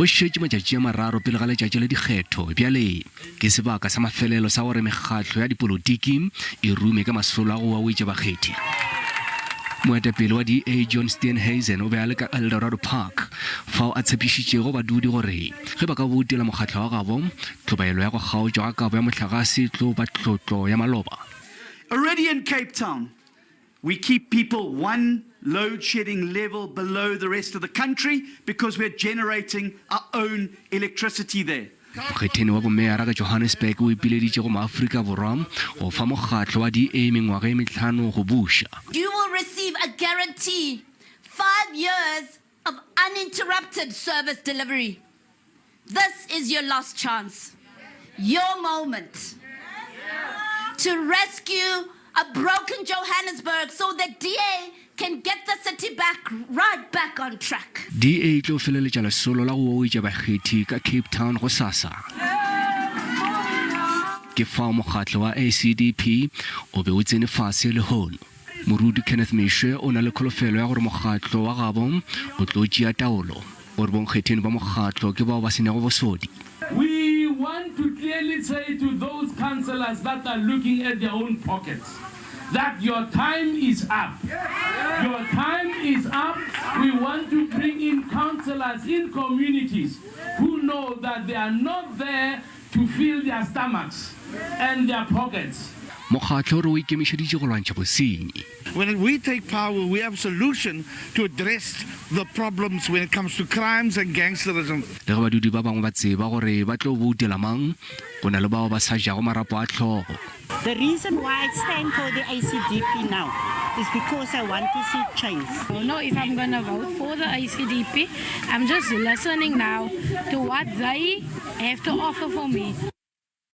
Go šetše matšatši a mararo pele ga letšatši la dikgetho, bjale ke sebaka sa mafelelo sa gore mekgatlo ya dipolotiki e rume ka masolo a go wawetša bakgethi. Moetapele wa DA John Steenhuisen o be a le ka Eldorado Park fao a tshepišitšego badudi gore ge ba ka boutela mokgatlo wa gabo, tlhobaelo ya go kgaotšwa ga kabo ya mohlagase e tlo ba tlotlo ya maloba. Already in Cape Town, We keep people one load shedding level below the rest of the country because we're generating our own electricity there. Mokgetheni wa bomeyara ka Johannesburg o ipileditše go maAfrika Borwa go fa mokgatlo wa DA mengwaga e mehlano go buša. You will receive a guarantee 5 years of uninterrupted service delivery. This is your last chance, your moment to rescue a broken Johannesburg so that DA can get the city back right back on track. DA e tlo feleletša lesolo la go oetša bakgethi ka Cape Town gosasa. Ke fao mokgatlo wa ACDP o be o tsene fase lehono. Moruti Kenneth Meshoe o na le kholofelo ya gore mokgatlo wa gabo o tlo tšea taolo. O re bonkgetheng ba mokgatlo ke bao ba se nago bosodi. We want to clearly say to those councillors that are looking at their own pockets that your time is up. Your time is up. We want to bring in councillors in communities who know that they are not there to fill their stomachs and their pockets. Mokgatlo o re o ikemišeditše go lwantšha bosenyi. When we take power we have solution to address the problems when it comes to crimes and gangsterism. Le ge badudi ba bangwe ba tseba gore ba tlo boutela mang, go na le bao ba sa jago marapo a hlogo. The reason why I stand for the ACDP now is because I want to see change. I don't know if I'm gonna vote for the ACDP. I'm just listening now to what they have to offer for me.